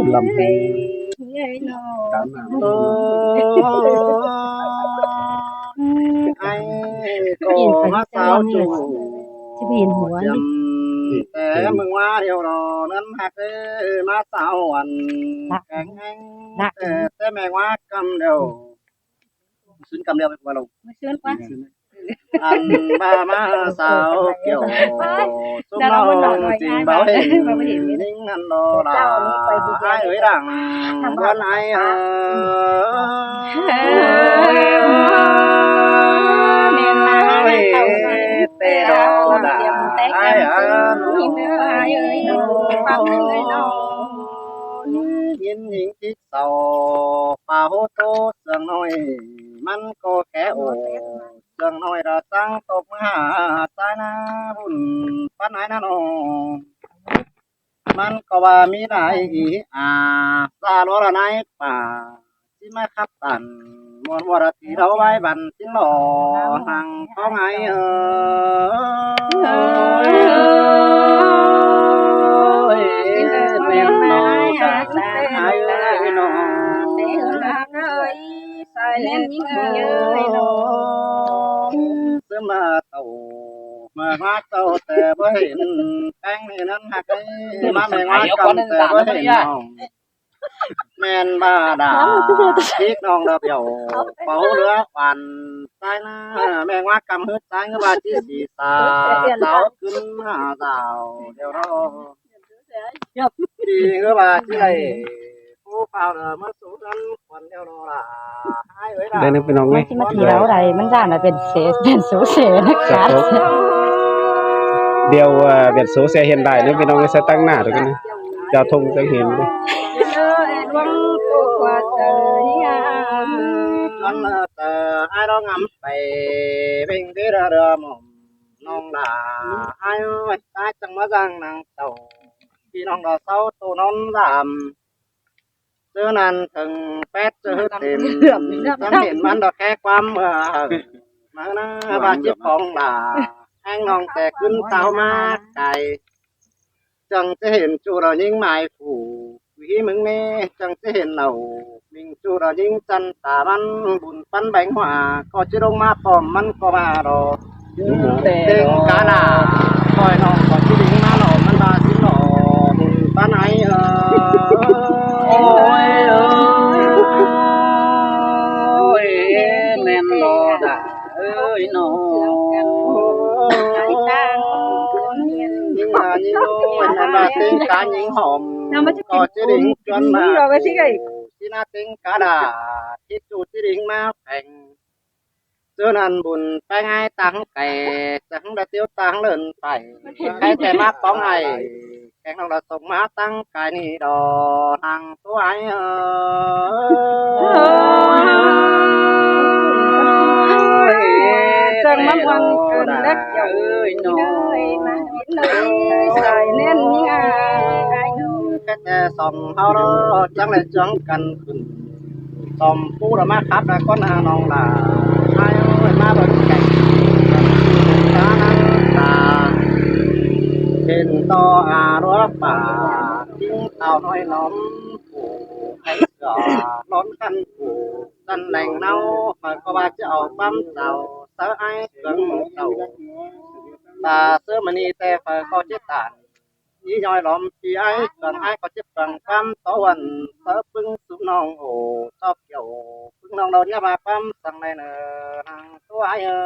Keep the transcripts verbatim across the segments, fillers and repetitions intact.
Lăm hê. Cảm ơn. Ai cô má sao chủ. Chứ bị hiền hủa đi. Té mưng hoa điều đó nên hạt ê má sao ăn. Lắc. Kén hên. Lắc. Té, té mẹ hoa cầm đều. Sướng cầm đeo vào lòng. Sướng quá. Ăn ba má sao kiểu. Súng nó chính bảo hiểm. Nính ăn đó là ai ơi đẳng. Quan ai hả. Nên là ai tê đó là ai hả. Nhìn nhìn thích sau. Pha hô tô sương nói mắn có kẻ ổ. Sương nói đã sáng tộc mà hả. Sai na bùn phát ái na nô. Mắn có ba mi nai ý à. Xa lúa là nai pà. Xin mai khắp tàn. Muôn mùa đã tí đấu vai bắn xin lò. Hàng có ngai ơi. Ôi, ôi, ôi, ôi, ôi, ôi, ôi, ôi. Sớm mà tàu, mà hóa tàu tè bó hên, cánh này nắn hạt ấy, mà mẹ hóa cầm tè bó hên lòng. Mẹn ba đà, thík nong đập dầu, báu lứa hoàn, sai na, mẹ hóa cầm hứt sai ngư ba chí xì xà, táo cứng, à, dạo, điều đó. Đi ngư ba chí này, phú phao đờ, mất số rắn, còn điều đó là, hai với đà. Đây là cái nòng này. Mắn chỉ mà thì đó đây, mắn ra là biển số, biển số xe nó. Dạ, khác. Tốt. Điều, à, biển số xe hiện đại nữa, bên ông sẽ tăng nả được cái này. Giao thông sẽ hiền đi. Con, à, tờ hai đó ngắm phải, bình đi ra đưa mỏng, nòng là hai ơi, ta chẳng mà rằng năng tàu. Khi nòng đó sáu tô nón giảm. Sư năn thừng pét sư hứt tìm, sắm hiển mắn đó khé quăm mưa hở. Mơ na ba chip phóng là, anh nòng tè cứng táo má cày. Chẳng chứ hiển chủ đó những mai phủ, quý mứng nê, chẳng chứ hiển nầu, mình chủ đó những chân tà mắn, bùn pắn bánh họa, có chứ đông má pòm mắn có ba đó. Tên cá đà, coi nó có chứ đính má nó, mắn ba chứ nó, bùn pắn ấy, ờ. Ôi, ôi, ôi, men lo đà, ơi nó. Nhưng mà như nó, mắn ba tên cá những hòm, có chứ đính chuẩn mà. Xin á tên cá đà, chứ chủ chứ đính má phèn. Sư năn bùn pé ngái tăng kẻ, tăng đã tiếu tăng lợn phải. Cái tè mắc bóng này, kẻ nòng đã sống má tăng cái nì đỏ hàng tú ái ơi. Tăng mắc bóng cơn đắc dầu ơi nó. Ơi, mà biết nơi sai nên như ai. Cái tè sống hao đó, chẳng lẽ chẳng cần khuyên. Tòm pú đa má khắp đa con hà nòng đà. Hai ơi má bật cảnh. Cá năng đà. Trên to à đua bà. Tiếng tao nói nóm. Phủ hay giò. Lón khăn phủ. Dân lành nâu. Phải có ba chữ ẩu băm tàu. Sớ ai sướng tàu. Bà sớ mà ni tè phải có chết tàn. Ý nhoi lóm phi ái, tuần ái có chếp tuần quăm tó uần, tớ pưng súng nòng ổ, cho kiểu pưng nòng đầu nhá ba quăm, sẵn này nờ, hàng tô ái ơi.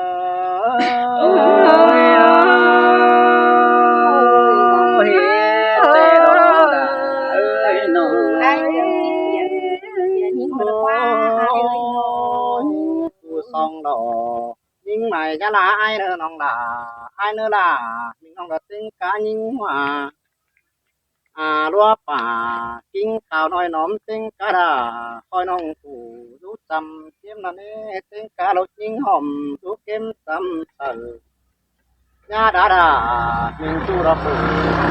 Ôi, tê đó là ơi nô. Ai ơi, những người qua, ai ơi nô. Cu song đỏ. Nính mai chả là ai nơ nòng đà, ai nơ đà, mình nòng đà tính cá nính họa. À, lúa pả, kính khảo nói nóm tính cá đà, khói nòng phủ, rút chăm, kiếm nà nê, tính cá lột nính hòm, rút kiếm chăm tờ. Nhá đá đà, mình chu đà phủ,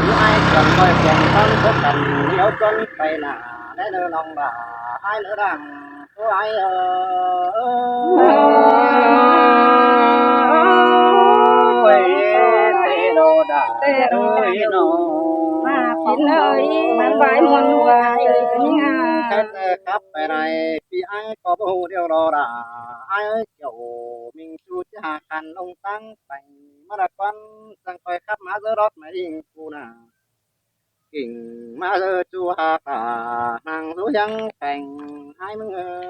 như ai cần coi kèm tâm rất cần, nếu chân phải nà, nê nơ nòng đà, ai nơ đàng. Ôi, ơi. Ôi, tê đô đà, tê đô đà. Ơi, nó. Pin ơi, bái muôn hua, ơi, ơi, ơi. Cái tê khắp bài này, phi ai có bố điều đó đã, ai kiểu mình chú chả khăn ông tăng bánh, mà đã quan sang coi khắp má dơ đót máy đi, cô nà. Kinh má dơ chú hà cả, hàng dấu yang phèn, ai mừng ơi.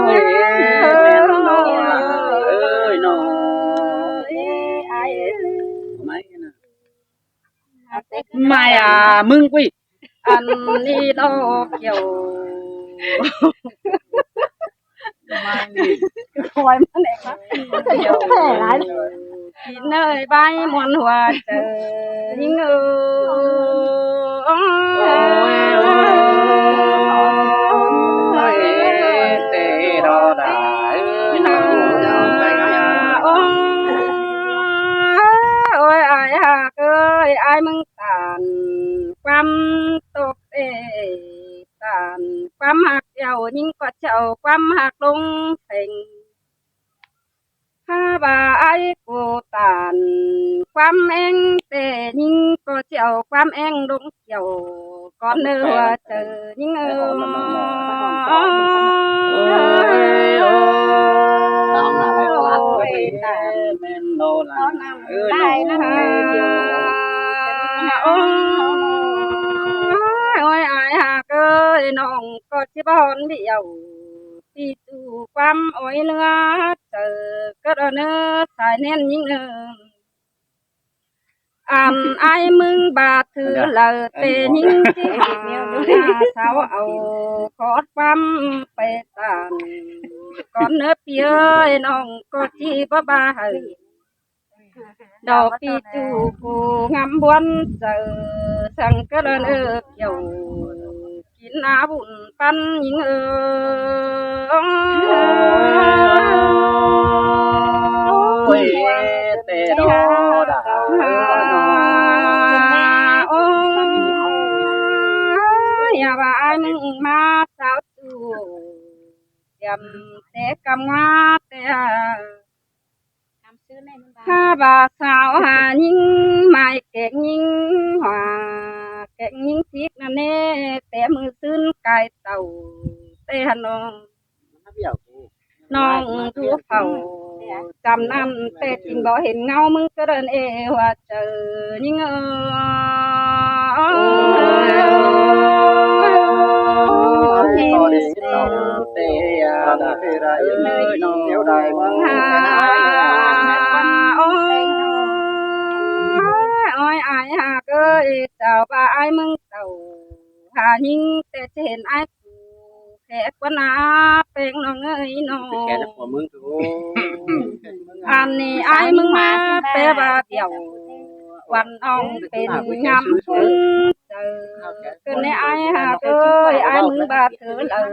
Ơi, ơi, nó, ơi, nó. Ai, ai. Mai à, mưng quỷ. Ăn đi đâu kiểu. Mai đi. Khỏi mà này mà. Kiểu. Thì nơi bái muôn hua trời. Những ơi. Ôi, ôi, ôi, tê đó đã. Ôi, ôi, ai hạc ơi, ai mưng tản, quăm tốc tê tản, quăm hạc eo, nhưng có chậu, quăm hạc lông thành. Ha, bà ai cô tản, quăm eng tê, nhưng có chậu, quăm eng lông chậu, con nơ hua chợ, nhưng ơ. Ôi, ôi. Ôi, ôi, ai hạc ơi, nong có chi bon đi eo, ti tu quăm ôi nưa, chợ, cất ở nưa, sai nên những nưa. Ăn ai mưng bà thứ lờ tê những chi hàng, sao âu, có quăm bê tản, con nưa pi ơi, nong có chi bá ba hơi. Đỏ pi tu cô ngắm buôn giờ, sang cất ở nưa kiểu, kín ná bún păn những ơ. Ôi, tê đó đã. Ôi, ya bà ai mưng má sao tu. Tiệm tê căm ngá tê à. Ha, bà sao hà nhính mai kẹt nhính hòa, kẹt nhính xíc nà nê, té mưa xưn cài tàu, té hà nông. Nông du phẩu, chăm năm té chinh bó hên ngau mưng cơ đơn ê hòa chợ, nhính ơ. Ôi, ôi, ôi. Ôi, ai hạc ơi, chào bà ai mưng tàu. Hà nhính té chén ai phủ, khé quân á, peng nong ơi nong. Ăn nì ai mưng má, pé bà tiểu. Quan ong pên ngắm phun chợ. Cơn nê ai hạc ơi, ai mưng bà thơ lờ,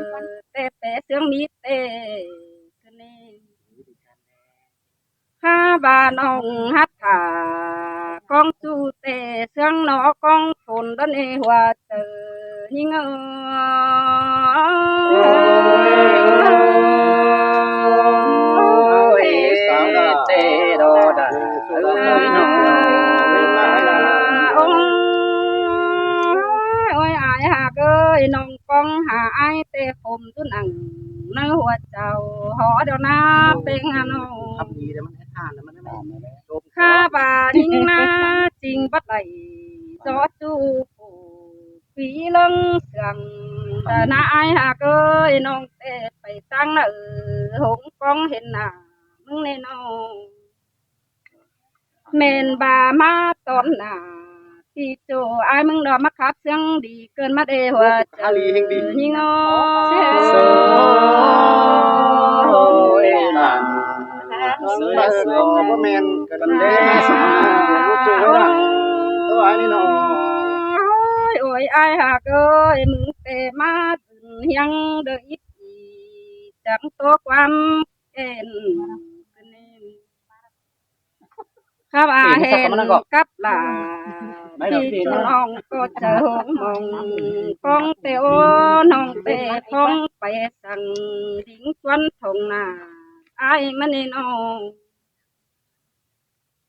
té pé sướng mít té. Cơn nê. Ha, bà nong hát thả, con chu tê sướng nó con phun đơn ê hua chợ, nhính ơ. Ôi, tê đó đã. Ôi, ôi, ai hạc ơi, nong con hà ai tê phun tu nặng, nơ hua chào, họ đó na, peng hà nong. Khá bà nhính ná chinh bắt đảy, gió chu phủ, quỷ lưng sương, đà ná ai hạc ơi, nong tê phải tăng nợ, hống con hên nà, mưng nê nong. Mên bà má tón nà, ti chô ai mưng đó mắc khắp sương đi cơn mắt ê hua chợ, nhính ơ. Ôi, bà. Ôi, bà sương, bà mên, cơn đê. Ôi, ôi, ai hạc ơi, mưng tê má dừng hiăng đợi ít ý, chẳng tô quăm kên. Khắp à hên cắp là, ti chô nong có chợ hông mong, con tê ô nong tê phong phải sẵn, dính tuấn thông nà, ai mà nên ô.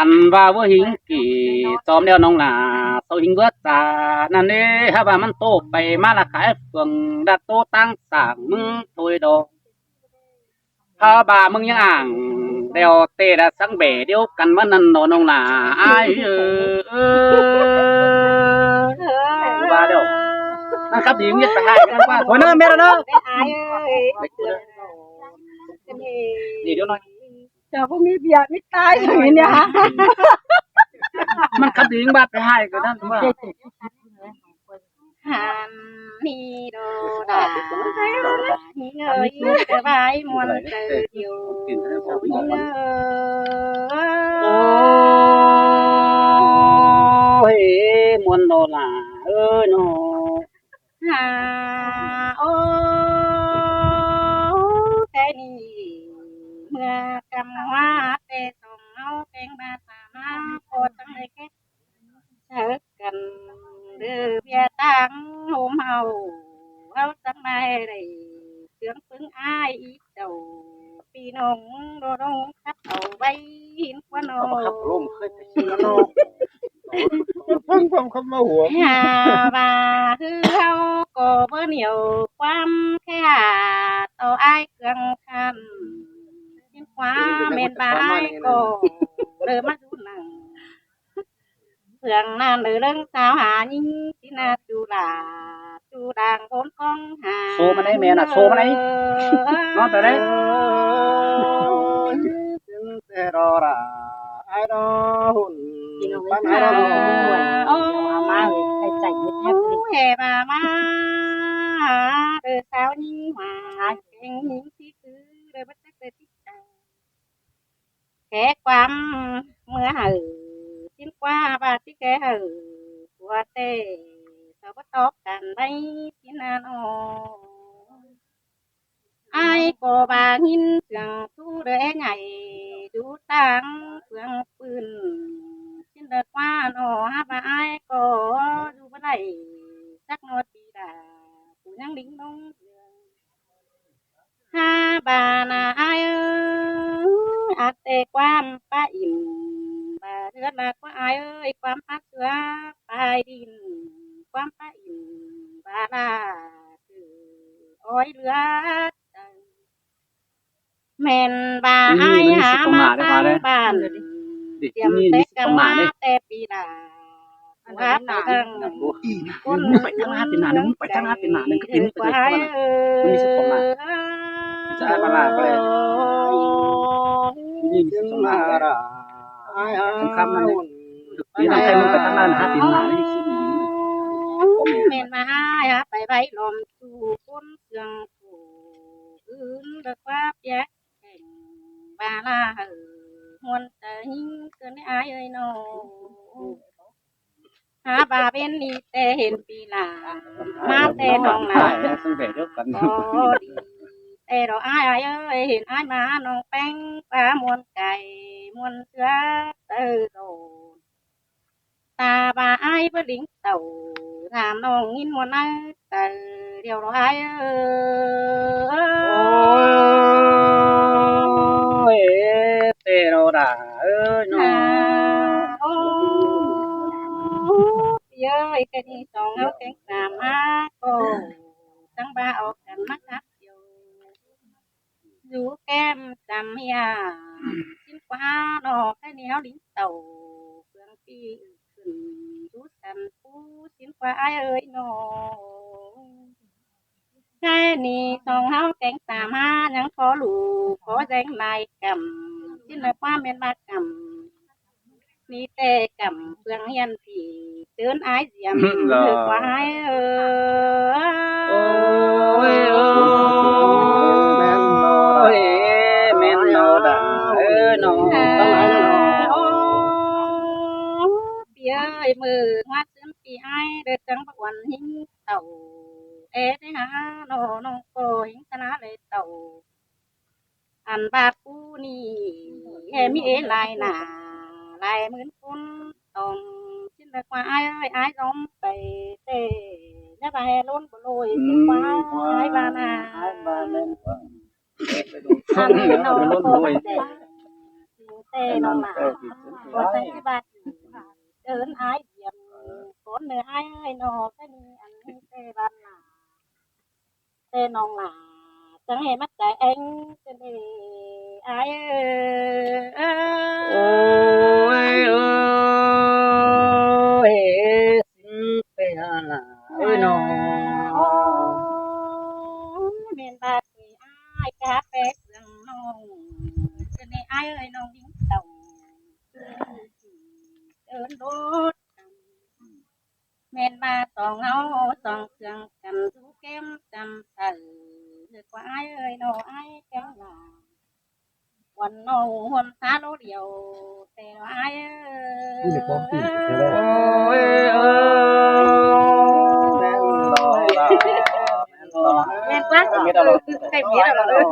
ăn ꞌva ꞌviạk ꞌhịnh kỉ ꞌchom ꞌlẹo ꞌnọng lả, sau ꞌhịnh ꞌviạk ꞌchạ ꞌnặn ꞌnị, hák ꞌva ꞌmắn ꞌtố pay ꞌmá ꞌlạ khái phường đa ꞌtố ꞌtáng sảng ꞌmứng thôi đó. Hák ꞌva ꞌmứng ꞌnhắng ảng ꞌlẹo ꞌtẹ đa sắng bẻ điêu căn ꞌmắn ꞌnặn ꞌnọ ꞌnọng lả. Ai ơ, ꞌva ꞌlẹo ꞌnặn khắp đi ꞌnhắng pay ꞌhại ꞌnặn ꞌva thôi ꞌnớ, mết ꞌnớ. Đi điêu ꞌnọi. Chả có mi bia mi tai rồi nha. ꞌMắn khắp đi ꞌnhắng ꞌva pay ꞌhại ꞌcọ ꞌnặn ꞌva. Hàn mi đô đà, mi ngơi tơ ꞌvái muôn tơ điêu. Ôi, muôn đô đà ơi ꞌnọ. Hà ô, cái ni mưa căm hoa tê sông máu canh ba sa má cô sắng lê kết. Sớ căn đơ bia tang hôm hầu, hầu sắng mai đảy sướng pứng ai ít đầu, pi nông đô đô khắp đầu bay hin quan ô. Khắp lôm khơi phải xin nó. Phăng phăng khắp máu hùa. Hà và hư hầu cô bơ nhiều quam khe hà tàu ai cương khăn. Xin qua mên ba ai cô đơ má du năng. Phường nan đơ lưng sao hà nhính xin à chu là chu đang bốn con hà. Số mà đấy mẹ là số mà đấy. Nó tới đấy. Xin tê đo ra ai đo hùn. Xin ông ấy bán ai đo hùn. Ô, mà hơi chạy chạy biết thép đi. Hè bà má đơ sao nhính hòa kênh nhính tí cứ đơ bất chắc đơ tí. Kẻ quam mưa hở, xin qua ba tí kẻ hở, qua tê, sao bắt tóc cản bay, xin an ô. Ai cô ba nghìn trường thu đỡ nhảy, du tăng phương pưn, xin đợt qua nô, ha ba ai cô, du ba đảy, sắc nô tì đà, cú nhăng đính nông. Há ba na ai ơi, át tê quam pá ỉm, ba hứa là quam ai ơi, quam pá xưa, pá đin, quam pá ỉm, ba là cử ói lứa. Mên ba ai há ma kháng bản, tiệm tê cắm má tê pì đà. Há pay thăng ꞌcốn ꞌmứng pay thăng há pên nả ꞌnưng, ꞌmứng pay thăng há pên nả ꞌnưng, ꞌcọ pên ꞌmứng pay thăng há pên nả ꞌnưng. Ai ba la pay. ꞌMứng pay thăng há pên nả ꞌnưng, ꞌcọ pên ꞌmứng pay thăng há pên nả ꞌnưng. Ai há ꞌmứng pay thăng há pên nả ꞌnưng. Mên ba ai há pay bay lom su ꞌcốn sương phủ ứn đợt qua piếc. Kẻng ba la hở muôn tơ ꞌhính cơn ai ơi nô. Há ba bên đi tê hên pì la, má tê nông la. Có đi tê đó ai ai ơi, hên ai má nông peng, ba muôn cải, muôn xưa tơ rồi. Ta ba ai bơ lính tàu, tham nông nghìn muôn ai tơ, điều đó ai ơi. Ôi, tê đó đã ơi, nó. À, ô, ơi, cái đi sông áo cánh xa má cô, tăng ba áo cánh mắt hấp chiều. Dú kem chăm hia, xin qua nó cái ni áo lính tàu, phương phi khửn, dú săn phú, xin qua ai ơi nó. Cái ni sông áo cánh xa má, nhắn có lù, có danh lai cắm, xin là qua miền Bắc cắm. Ni tê cắm phương hiền thì tớn ái diệm. Lơ. Qua ai ơi. Ôi, ôi, ôi, mên nó đã, ơ, nó. Ô, pi ơi, mơ hoa sớm pi ai, đợt trắng bắc uẩn hính tàu. Ê, thế hả, nó, nó, cô hính sana lê tàu. Ăn ba pú ni, hè mi ế lai nả, lai mướn cún tòng, xin đợt qua ai ơi, ai dóm pay tê, nhá ba hè lốn bộ lôi, xin qua ai ba nả. Ai ba nả. Ăn nó lốn bộ lôi. Tê nó nả. Ôi, sai cái bát. Đơn ai điểm. Bốn nơi ai ơi, nó cái này ăn cái bàn là. Tê nong lả, chắng hê mắc tê ếng, tê nê ai ơi. Ôi, ôi, xin tê lả, ôi, nó. Ôi, miền Bắc thì ai cá pé sương nong, tê nê ai ơi, nong đính tàu. Đơn đốt. Mên ba tong áo tong sương cắn rú kem chăm thở. Lượt qua ai ơi, nó ai kéo là. Quần nô hôm xa lố điều, tê nó ai ơi. Ui, này có tỉ thế đây. Ôi, ôi. Mên quá. Cái miết đâu rồi? Cái miết đâu rồi?